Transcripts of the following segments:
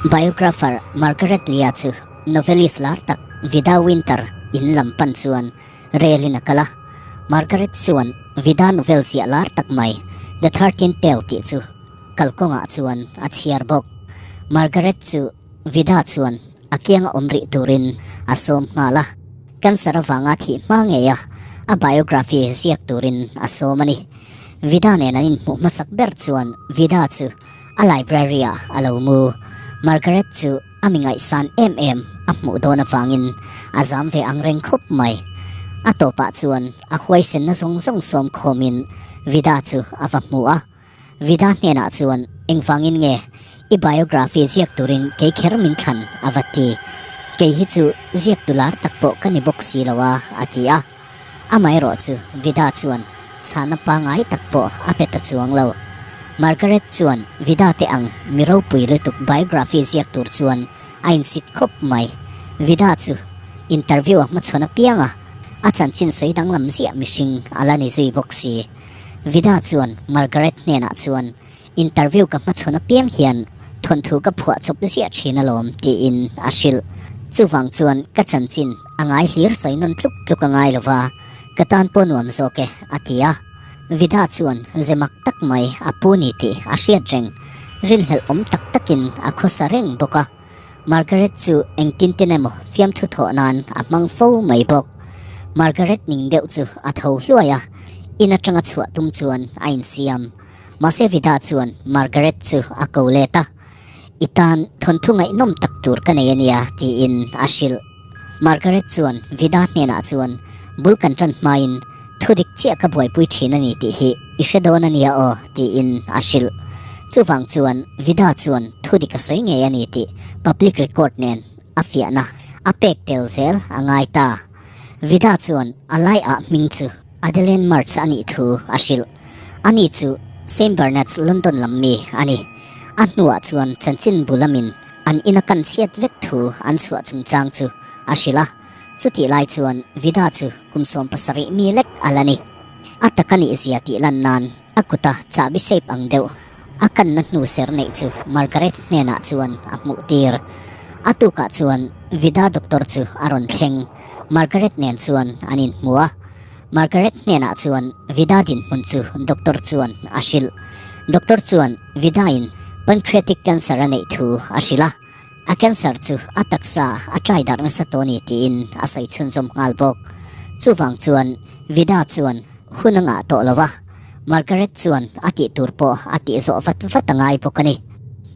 Biographer Margaret Lia chu novelist lar tak Vida Winter in lam pan chuan relin a kal a. Margaret chuan Vida novel ziah lar tak mai The Thirteenth Tale tih chu kalkawngah chuan a chhiar bawk. Margaret chu Vida chuan a kianga awm rih turin a sawm nghal a, cancer avanga thih hma ngei a a biography ziak turin a sawm a ni. Vida nen an inhmuh hmasak ber chuan Vida chu a library ah a lo mu. Margaret chu a mi ngaihsan em em a hmuh dawn avangin a zam ve ang reng khawp mai. A tawpah chuan a huaisenna zawng zawng sawm khawmin Vida chu a va hmu a. Vida hnenah chuan engvangin nge i biography ziak turin kei kher min thlan a va ti. Kei hi chu ziak tu lar tak pawh ka ni bawk si lo a, a ti a. Amaherawh chu Vida chuan chhahna pangngai tak pawh a pe ta chuang lo. Margaret chuan Vida te ang mi ropui lutuk biography ziak tur chuan a insit khawp mai. Vida chu interview a hmachhawn apiang a, a chanchin sawi danglam ziah mihring a la ni zui bawk si. Vida chuan Margaret hnenah chuan Interview ka hmachhawn apiang hian thawnthu ka phuah chawp ziah thin alawm tiin a hrilh. Chuvang chuan ka chanchin a ngai hlir sawi nawn tluk tluk a ngai lova, ka tan pawh nuam zawk e a ti a. Vida chuan ze mak tak mai a pu ni tih a hriat reng, rinhlelh awm tak takin a khawsa reng bawk a. Margaret chu engtin tin emaw fiamthu thawh nan a hmang fo mai bawk. Margaret ning deuh chu a tho hluai a, in atanga chhuah tum chuan a insiam. Mahse Vida chuan Margaret chu a ko let a, I tan thawnthu ngaihnawm tak tur ka nei ania tiin a hrilh. Margaret chuan Vida hnenah chuan bul kan tan hmain thu dik chiah ka buaipui thin a ni tih hi i hre dawn ania aw tiin a hrilh. Chuvang chuan Vida chuan thu dik a sawi ngei a ni tih public record nen a fiahna a pek tel zel a ngai ta. Vida chuan a lai ah hming chu Adeline March a nih thu a hrilh. Ani chu Saint Bernard's London lam mi a ni. A hnuah chuan chanchin bu lamin an ina kan chhiat vek thu an chhuah chungchang chu a hrilh a. Chutih lai chuan Vida chu kum 70 mi lek a la ni. A taka nih zia tih lan nan a kuta chahbi shape ang deuh a kanna hnu ser neih chu Margaret hnenah chuan a hmuh tir. A tukah chuan Vida doctor chu a rawn thleng. Margaret nen chuan an inhmu a. Margaret hnenah chuan Vida dinhmun chu doctor chuan a hrilh. Doctor chuan Vida-in pancreatic cancer a neih thu a hrilh a, a cancer chu a taksa a trai darh nasa tawh a ni tiin a sawi chhunzawm nghal bawk. Chuvang chuan Vida chuan hun a ngah tawh lo a, Margaret chuan a tih tur pawh a tih zawh vat vat a ngai bawk a ni.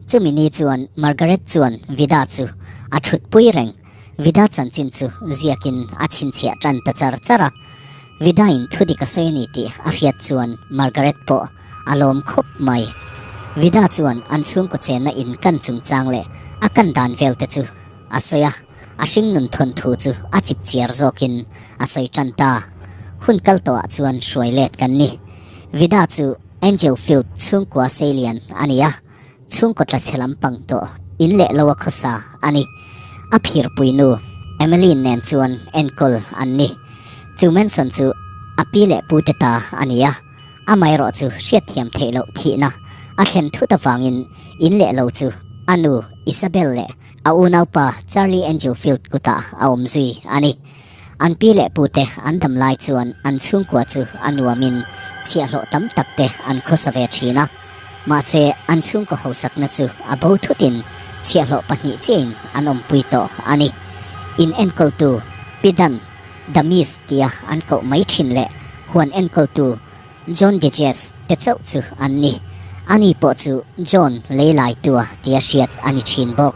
Chumi ni chuan Margaret chuan Vida chu a thutpui reng. Vida chanchin chu ziakin a chhinchhiah tan ta char char a, Vida-in thu dik a sawi a ni tih a hriat chuan Margaret pawh a lawm khawp mai. Vida chuan an chhungkaw chenna in kan chungchang leh a kan dan vel te chu a sawi a, a hringnun thawnthu chu a chip chiar zawkin a sawi tan ta. Hun kal tawhah chuan hruai let kan ni. Vida chu Angel Field chhungkua seilian a ni a. Chhungkaw tlachhe lampang tawh in leh lo a khawsa a ni. A phirpui nu Emmeline nen chuan enkawl an ni. Chu Manson chu a pi leh pu te ta a ni a, amaherawh chu hriatthiam theih loh thihna a thlen thut avangin in leh lo chu a nu Isabel leh a unaupa Charlie Angelfield kutah a awm zui a ni. An pi leh pute an dam lai chuan an chhungkua chu a nuamin chhiahhlawh tam tak te an khawsa ve thin a. Mahse, an chhungkaw hausakna chu a bo thutin chhiahhlawh pahnih chiahin an awmpui tawh a ni. In enkawltu Pidan Damis tia an koh mai thin leh huan enkawltu John Dejes te chauh chu an ni. Ani pawh chu John Leilaitua tia hriat a ni thin bawk.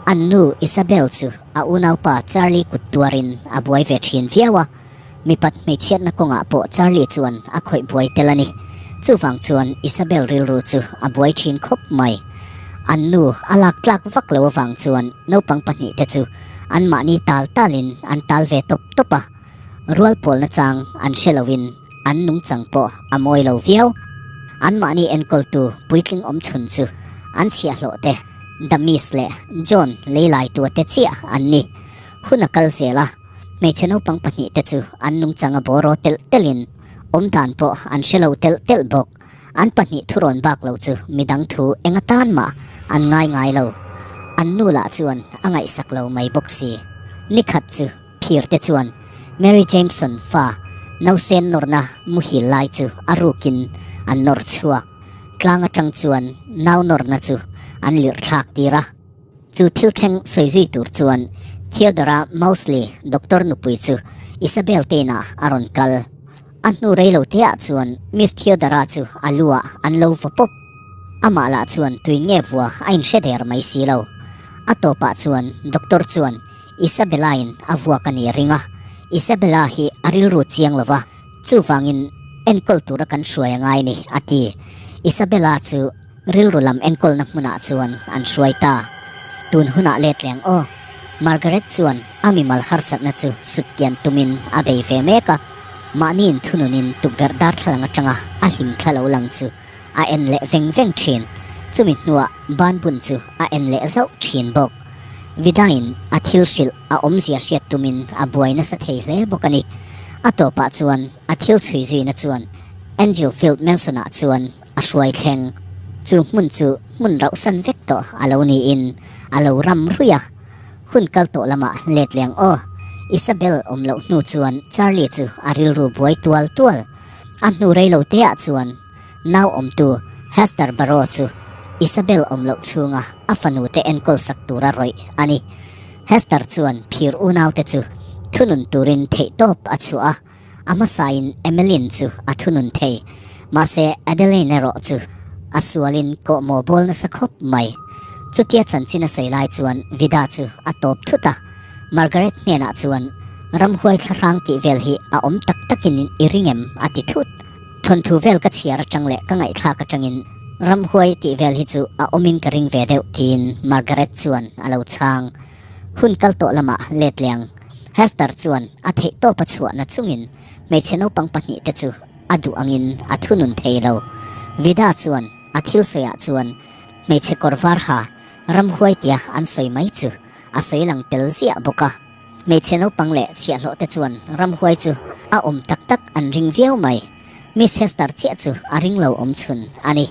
An nu Isabel chu a unaupa Charlie kut tuarin a buai ve thin viau a, mipat hmeichhiatna kawngah pawh Charlie chuan a khawih buai tel a ni. Chuvang chuan Isabel rilru chu a buai thin khawp mai. An nu a lak tlak vak lo avang chuan naupang pahnihte chu anmahni tal talin an tal ve tawp tawp a. Rual pawlna chang an hre loin an nungchang pawh a mawi lo viau. Anmahni enkawltu puitling awm chhun chu an chhiahhlawh te Damis leh John leilaitua te chiah an ni. Hun a kal zel a, hmeichhe naupang pahnih te chu an nungchang a bawraw telh telhin awmdan pawh an hre lo telh telh bawk. An pahnih thurawn bak lo chu midang thu eng atan mah an ngai ngai lo. An nu lah chuan a ngaihsak lo mai bawk si. Nikhat chu phir te chuan Mary Jameson fa nausen nawrna muhil lai chu a rukin an nawr chhuak. Tlang atang chuan nau nawrna chu an lirh thlak tir a. Chu thil thleng sawi zui tur chuan Theodora Mousley doctor nupui chu Isabel te inah a rawn kal. A hnu rei lo te ah chuan Miss Theodora chu a lu ah an lo vaw pawp. Amah lah chuan tui nge vua a inhre der mai si lo. A tawpah chuan doctor chuan Isabella in a vuak a ni a ring a. Isabella hi a rilru chiang lo va, chuvangin enkawl tura kan hruai a ngai ni a ti. Isabella chu Rilru lam enkawlna hmunah chuan an hruai ta. Tun hunah letleng aw. Margaret chuan a mimal harsatna chu sutkian tumin a bei ve mek a, mahniin thununin tukverh darthlalang atanga a hlim thla lo lang chu a en leh veng veng thin. Chumi hnuah banbun chu a en leh zauh thin bawk. Vidain a thil hrilh a awmzia hriat tumin a buai nasa thei hle bawk a ni. A tawpah chuan a thil chhui zuina chuan Angel Field Mansion-ah chuan A hruai thleng. Chu hmun chu hmun rauhsan vek tawh a lo niin a lo ram ruih a. Hun kal tawh lamah let leng aw. Isabel awm loh hnu chuan Charlie chu a rilru buai tual tual. A hnu rei lo te ah chuan nau awmtu Hester Barrow chu Isabel awm loh chhunga a fanu te enkawl sak tura rawih a ni. Hester chuan phir unaute chu thunun turin theihtawp a chhuah a. A hmasain Emmeline chu a thunun thei. Mahse, Adeline erawh chu a sualin kawhmawh bawl nasa khawp mai. Chutia chanchin a sawi lai chuan Vida chu a tawp thut a. Margaret hnenah chuan, Ramhuai thlahrang tih vel hi a awm tak takin i ring em? a ti thut. Thawnthu vel ka chhiar atang leh ka ngaihthlak atangin ramhuai tih vel hi chu a awmin ka ring ve deuh tiin Margaret chuan a lo chhang. Hun kal tawh lamah let leng Hester chuan a theihtawp a chhuahna chungin hmeichhe naupang pahnihte chu a duh angin a thunun thei lo. Vida chuan a thil sawiah chuan hmeichhe kawr var ha ramhuai tia an sawi mai chu a sawi lang tel ziah bawk a. Hmeichhe naupang leh chhiahhlawhte chuan ramhuai chu a awm tak tak an ring viau mai. Miss Hester chiah chu a ring lo awm chhun a ni.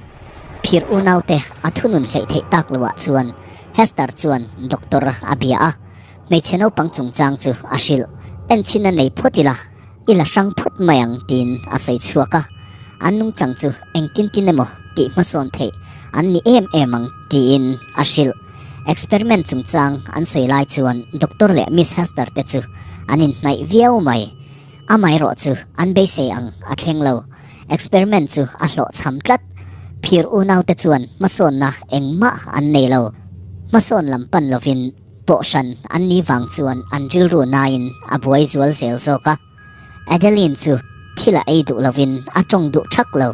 Phir unaute a thunun hleih theih tak loah chuan Hester chuan doctor a bia a, hmeichhe naupang chungchang chu a hrilh. Enchhin a nei phawt ila, i la hrang phawt mai ang tiin a sawi chhuak a. An nungchang chu engtin tin emaw tih hmasawn theih an ni em em ang tiin a hrilh. Experiment chungchang an sawi lai chuan doctor leh Miss Hester te chu an inhnaih viau mai. Amaherawh chu an beisei ang a thleng lo. Experiment chu a hlawhchham tlat. Phir unaute chuan hmasawnna engmah an nei lo. Hmasawn lam pan lovin pawhhran an ni vang chuan an rilru nain a buai zual zel zawk a. Adeline chu thil a ei duh lovin a tawng duh thak lo.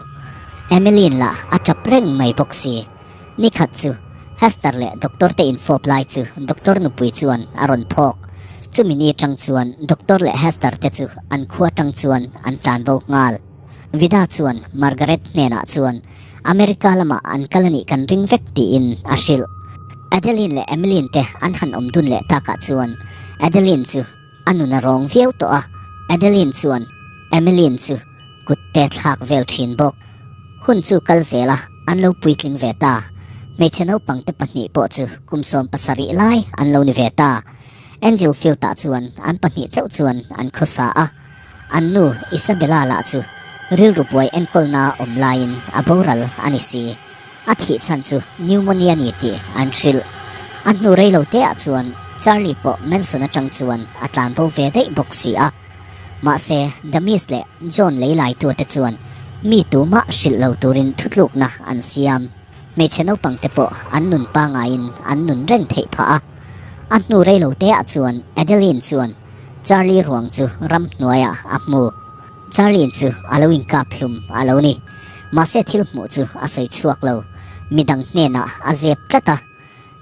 Emmeline lah a tap reng mai bawk si. Nikhat chu Hester leh doctor te infawp lai chu doctor nupui chuan a rawn phawk. Chumi ni atang chuan doctor leh Hester te chu an khua atang chuan an tlan bo nghal. Vida chuan Margaret hnenah chuan America lamah an kal anih kan ring vek tiin a hrilh. Adeline leh Emmeline te an han awm dun leh takah chuan Adeline chu a nun a rawng viau tawh a, Adeline chuan Emmeline chu kut te thlak vel thin bawk. Hun chu kal zel a, an lo puitling ve ta. Hmeichhe naupang te pahnih pawh chu kum 70 lai an lo ni ve ta. Angel Field-ah chuan an pahnih chauh chuan an khawsa a. An nu Isabella lah chu rilru buai enkawlna awm laiin a boral a ni si. A thih chhan chu pneumonia ni tih an hrilh. A hnu rei lo teah chuan Charlie pawh Manson atang chuan a tlan bo ve daih bawk si a. Mahse, Damis leh John lei laitute chuan mi tumah hrilh lo turin thutlukna an siam. Hmeichhe naupangte pawh an nun pangaiin an nun reng theih phah a. A hnu rei lo teah chuan Adeline chuan Charlie ruang chu ramhnuaiah a hmu. Charlie chu a lo inkap hlum a lo ni. Mahse thil hmuh chu a sawi chhuak lo. Midang hnenah a zep tlat a.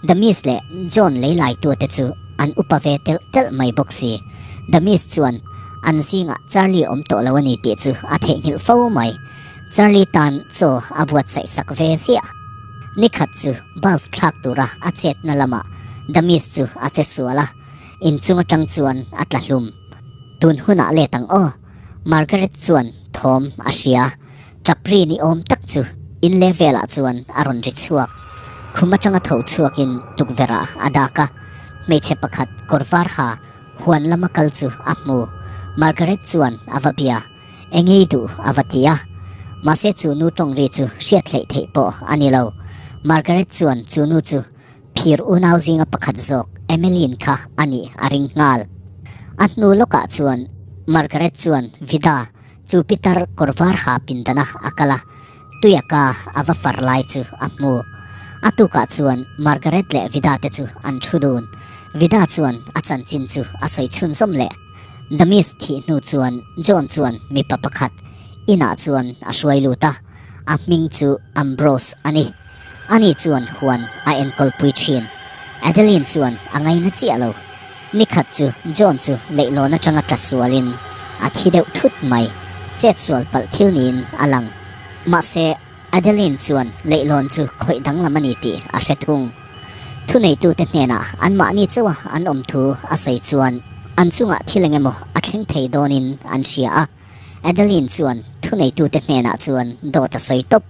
Damis leh John lei laitute chu an upa ve telh telh mai bawk si. Damis chuan an zingah Charlie awm tawh lo a ni tih chu a theihnghilh fo mai. Charlie tan chaw a buatsaih sak ve ziah. Nikhat chu bulb thlak tura a chetna lamah Damis chu a che sual a, inchung atang chuan a tla hlum. Tun hunah let ang aw. Margaret chuan thawm a hria. Chapri ni awm tak chu in leh velah chuan a rawn ri chhuak. Khum atanga tho chhuakin tukverh ah a dak a, hmeichhe pakhat kawr var ha huan lama kal chu a hmu. Margaret chuan a va bia, Engei duh a va ti a. Mahse chu nu tawng ri chu hriat hleih theih pawh a ni lo. Margaret chuan chu nu chu phir unau zinga pakhat zawk Emmeline kha a nih a ring nghal. A hnu lawkah chuan Margaret chuan Vida chu pitar kawr var ha pindana a kal a, tuia ka a va far lai chu a hmu. A tukah chuan Margaret leh Vida te chu an thu dun. Vida chuan a chanchin chu a sawi chhunzawm leh. Damis thih hnu chuan John chuan mipa pakhat inah chuan a hruai lut a, a hming chu Ambrose a ni. Ani chuan huan a enkawlpui thin. Adeline chuan a ngaina chiah lo. Nikhat chu John chu leihlawn atanga tla sualin a thi deuh thut mai. Chetsual palh thil niin a lang. Mahse, Adeline chuan leihlawn chu khawih danglam a ni tih a hre thung. Thuneitute hnenah anmahni chauha an awm thu a sawi chuan an chungah thil eng emaw a thleng thei dawnin an hria a. Adeline chuan thuneitute hnenah chuan dawt a sawi tawp.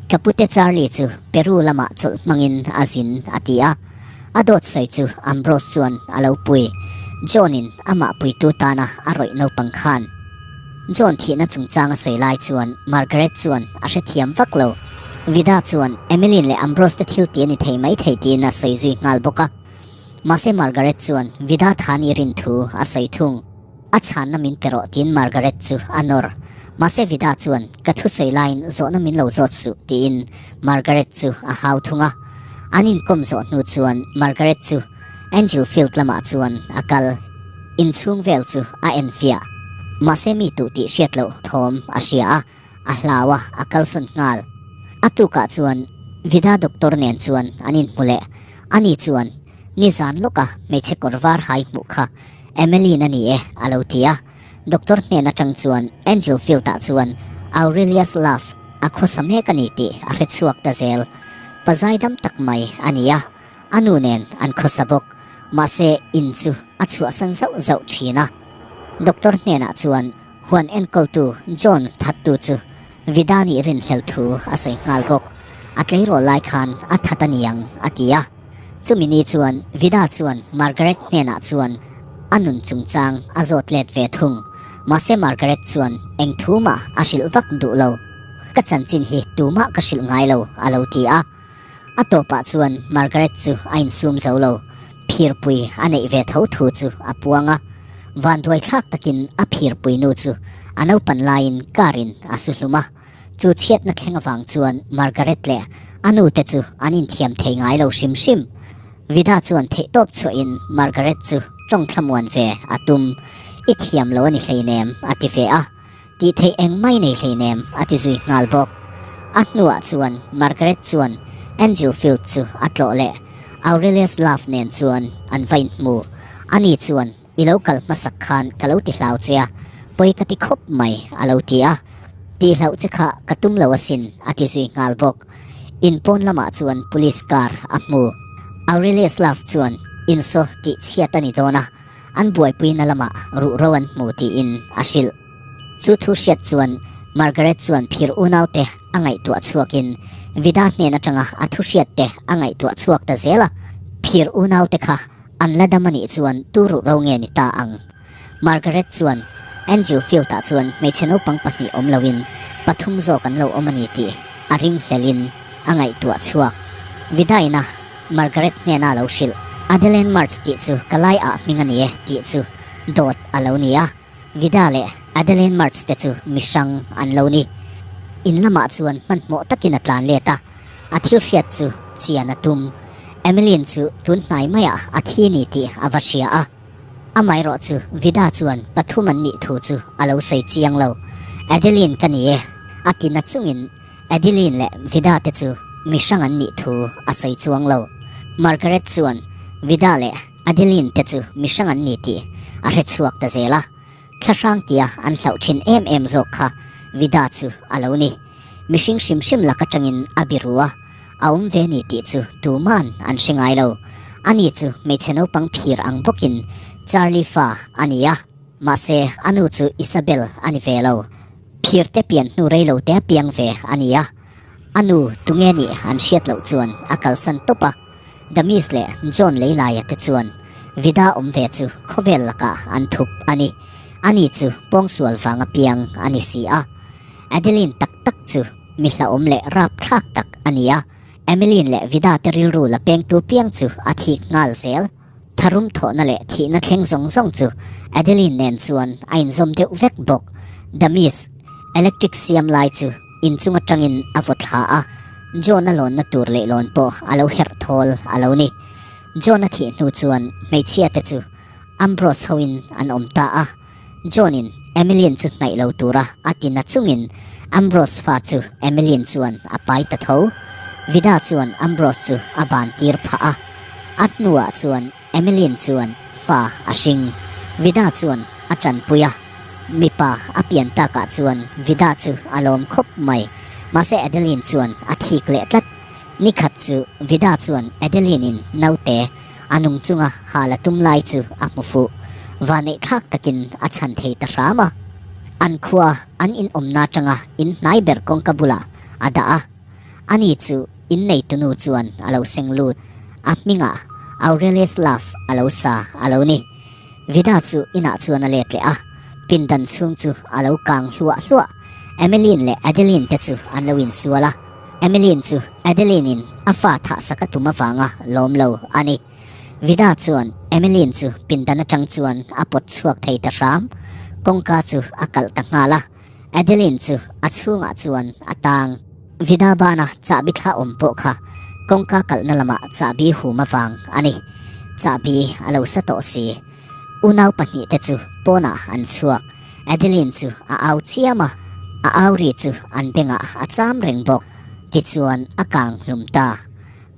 Ka pute Charlie chu Peru lamah chawlh hmangin a zin a ti a. A dawt sawi chu Ambrose chuan a lo pui. John-in amah puitu tana a rawih naupang khan. John thihna chungchang a sawi lai chuan Margaret chuan a hrethiam vak lo. Vida chuan Emmeline leh Ambrose te thil tih a ni thei mai thei tiin a sawi zui nghal bawk a. Mahse Margaret chuan Vida tha ni rin thu a sawi thung. A chhanna min pe rawh tiin Margaret chu a nawr. Mahse Vida chuan ka thusawi laiin zawhna min lo zawt suh tiin Margaret chu a hau thung a. An inkawm zawh hnu chuan Margaret chu Angel Field lamah chuan a kal. Inchhung vel chu a enfiah. Mahse mi tuh tih hriat loh thawm a hria a. A hlau a, a kalsawn nghal. A tukah chuan Vida doctor nen chuan an inhmu leh. Ani chuan, Nizan lawka hmeichhe kawr var hai hmuh kha Emmeline a ni e, a lo ti a. Doctor hnen atang chuan Angel Field-ah chuan Aurelius Love a khawsa mek a ni tih a hre chhuak ta zel. Pa zaidam tak mai a ni a, a nu nen an khawsa bawk. Mahse, in chu a chhuahsan zauh zauh thin a. Doctor hnenah chuan Huan enkawltu John thattu chu Vida nih rinhlel thu a sawi nghal bawk. A tleirawl lai khan a that a ni ang, a ti a. Chumi ni chuan Vida chuan Margaret hnenah chuan a nun chungchang a zawt let ve thung. Mahse Margaret chuan eng thu mah a hrilh vak duh lo. Ka chanchin hi tumah ka hrilh ngai lo, a lo ti a. A tawpah chuan Margaret chu a insum zo lo, phirpui a neih ve tho thu chu a puang a. Vanduai thlak takin a phirpui nu chu a naupan laiin car in a su hlum a. Chu chhiatna thleng avang chuan Margaret leh a nu te chu an inthiam thei ngai lo hrim hrim. Vida chuan theihtawp chhuahin Margaret chu tawng thlamuan ve a tum, I thiam lo a ni hleinem a ti ve a. Tih theih eng mai nei hleinem a ti zui nghal bawk. A hnuah chuan Margaret chuan Angel Field chu a tlawh leh. Aurelius Love nen chuan an va inhmu. Ani chuan, I lo kal hmasak khan ka lo ti hlau che a, pawi ka ti khawp mai a lo ti a. Tih hlauh che kha ka tum lo asin a ti zui nghal bawk. In pawn lamah chuan police car a hmu. Aurelius Love chuan, Insaw tih chhiat a ni dawn a, an buaipuina lamah ruhro an hmu tiin a hrilh. Chu thu hriat chuan Margaret chuan phir unaute a ngaihtuah chhuakin Vida hnen atanga a thu hriatte a ngaihtuah chhuak ta zel a, phir unaute kha an la dam a nih chuan tu ruhro nge ni ta ang? Margaret chuan Angel Field-ah chuan hmeichhe naupang pahnih awm loin pathum zawk an lo awm a ni tih a ringhlelin a ngaihtuah chhuak. Vida ina Margaret hnena lo hrilh, Adeline March tih chu ka lai ah hming a ni e tih chu dawt a lo ni a, Vida leh Adeline March te chu mi hrang an lo ni. In lamah chuan hmanhmawh takin a tlan let a, a thil hriat chu chian a tum. Emmeline chu tun hnai maiah a thi ni tih a va hria a. Amaherawh chu Vida chuan pathum an nih thu chu a lo sawi chiang lo. Adeline ka ni e, a ti na chungin Adeline leh Vida te chu mi hrang an nih thu a sawi chuang lo. Margaret chuan Vida leh Adeline te chu mi hrang an ni tih a hre chhuak ta zel a. Thlahrang tia an hlauh thin em em zawk kha Vida chu a lo ni. Mihring hrim hrim lak atangin a biru a, a awm ve ni tih chu tuman an hre ngai lo. Ani chu hmeichhe naupang phir ang bawkin Charlie fa a ni a, mahse a nu chu Isabel a ni ve lo. Phirte pian hnu rei lo te a piang ve a ni a. A nu tunge nih an hriat loh chuan a kalsan tawp a. Damis leh John Leilaia te chuan Vida awm ve chu khawvel lakah an thup a ni. Ani chu pawngsual vanga piang a ni si a. Adeline tak tak chu mi hlauhawm leh rapthlak tak a ni a. Emmeline leh Vida te rilru la pengtu piang chu a thik nghal zel. Tharum thawhna leh thihna thleng zawng zawng chu Adeline nen chuan a inzawm deuh vek bawk. Damis electric siam lai chu inchung atangin a vaw thla a, John-a lawnna tur leihlawn pawh a lo herh thawl a lo ni. John-a thih hnu chuan hmeichhia te chu Ambrose hoin an awm ta a, John-in Emmeline chu hnaih lo tura a ti na chungin Ambrose fa chu Emmeline chuan a pai ta tho. Vida chuan Ambrose chu a ban tir phah a. A hnuah chuan Emmeline chuan fa a hring. Vida chuan a tanpui a. Mipa a pian takah chuan Vida chu a lawm khawp mai. Mahse Adeline chuan a thik leh tlat. Nikhat chu Vida chuan Adeline-in naute A nung chunga hal a tum lai chu a hmu fuh. Vaneih thlak takin a chhan thei ta hram a. An khua an inawmna atanga in hnai ber kawngka bulah a dah a. Ani chu inneitunu chuan a lo seng lut. A hmingah Aurelius Love a lo sa a lo ni. Vida chu inah chuan a let leh a. Pindan chhung chu a lo kang hluah hluah. Emmeline leh Adeline te chu an lo insual a. Emmeline chu Adeline-in a fa thah sak a tum avanga lawm lo a ni. Vida chuan Emmeline chu pindan atang chuan a pawt chhuak thei ta hram. Kawngka chu a kalh ta nghal a. Adeline chu a chhungah chuan a tang. Vida bana chahbi thla awm pawh kha kawngka kalhna lamah chahbi hum avang a ni. Chahbi a lo sa tawh si. Unau pahnihte chu pawnah an chhuak. Adeline chu a au chiam a, a au ri chu an bengah a cham reng bawk. Tichuan a kang hlum ta.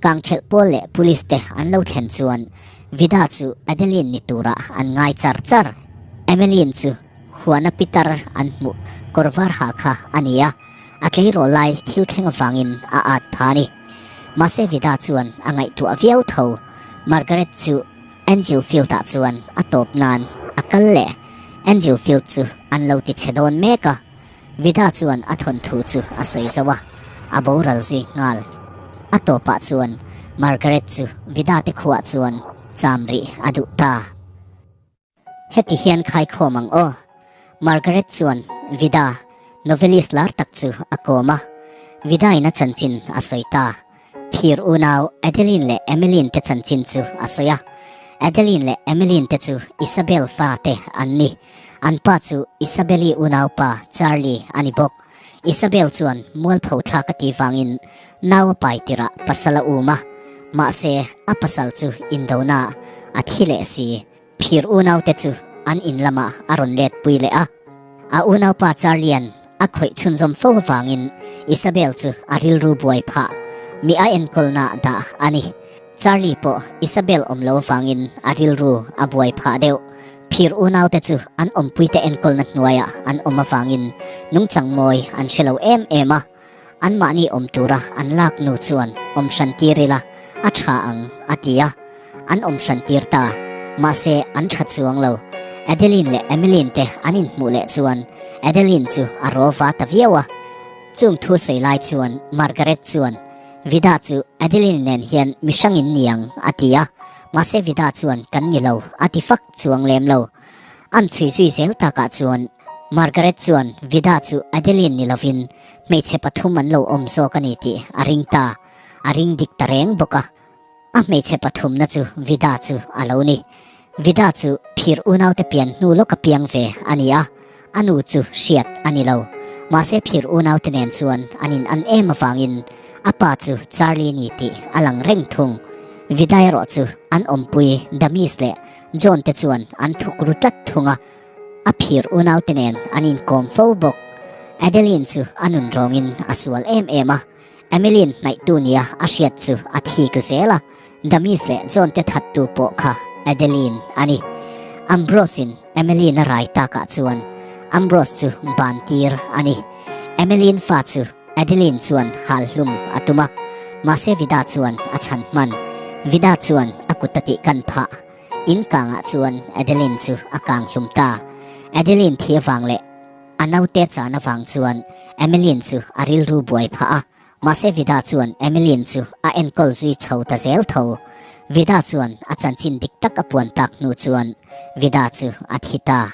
Kang thelh pawl leh police te an lo thlen chuan Vida chu Adeline ni turah an ngai char char. Emmeline chu huana pitar an hmuh kawr var ha kha a ni a, a tleirawl lai thil thleng avangin a at pha a ni. Mahse Vida chuan a ngaihtuah viau tho. Margaret chu Angel Field-ah chuan a tawp nan a kal leh. Angel Field chu an lo ti chhe dawn mek a, Vida chuan a thawnthu chu a sawi zo a, a boral zui nghal. A tawpah chuan Margaret chu Vida te khuaah chuan cham rih a duh ta. Heti hian khaikhawm ang aw. Margaret chuan Vida, novelist lar tak chu a kawm a, Vida-in a chanchin a sawi ta. Phir unau Adeline leh Emmeline te chanchin chu a sawi a. Adeline leh Emmeline te chu Isabel fa te an ni. An pa chu Isabel-i unaupa Charlie a ni bawk. Isabel chuan mualpho thlak a tih vangin nau a pai tirah pasal a um a. Mahse, a pasal chu indona a thi leh si. Phir unaute chu an in lamah a rawn let pui leh a. A unaupa Charlie-a'n a khawih chhunzawm fo avangin Isabel chu a rilru buai phah. Mi a enkawlnaah dah a ni. Charlie pawh Isabel awm lo avangin a rilru a buai phah deuh. Phir unaute chu an awmpuite enkawlna hnuaiah an awm avangin nungchang mawi an hre lo em em a. Anmahni awm tura an lak nu chuan awm hran tir ila a tha ang a ti a, an awm hran tir ta. Mahse an tha chuang lo. Adeline leh Emmeline te an inhmuh leh chuan Adeline chu a raw va ta viau a. Chung thu sawi lai chuan Margaret chuan Vida chu Adeline nen hian mi hrangin ni ang a ti a, mahse Vida chuan kan ni lo a ti fak chuang lem lo. An chhui zui zel takah chuan Margaret chuan Vida chu Adeline ni lovin hmeichhe pathum an lo awm zawk a ni tih a ring ta. A ring dik ta reng bawk a. A hmeichhe pathumna chu Vida chu a lo ni. Vida chu phir unaute pian hnu lawka piang ve a ni a, a nu chu hriat a ni lo. Mahse phir unaute nen chuan an in an em avangin a pa chu Charlie ni tih a lang reng thung. Vida erawh chu an awmpui Damis leh John te chuan an thuk ru tlat thung a, a phir unaute nen an inkawm fo bawk. Adeline chu a nun rawngin a sual em em a, Emmeline hnaihtu nia a hriat chu a thik zel a, Damis leh John te thattu pawh kha Adeline a ni. Ambrose-in Emmeline a rai takah chuan Ambrose chu ban tir a ni. Emmeline fa chu Adeline chuan hal hlum a tum a, mahse Vida chuan a chhan hman. Vida chuan a kut a tih kan phah. In kangah chuan Adeline chu a kang hlum ta. Adeline thi avang leh a naute chan avang chuan Emmeline chu a rilru buai phah a. Mahse Vida chuan Emmeline chu a enkawl zui chho ta zel tho. Vida chuan a chanchin dik tak a puan tak hnu chuan Vida chu a thi ta.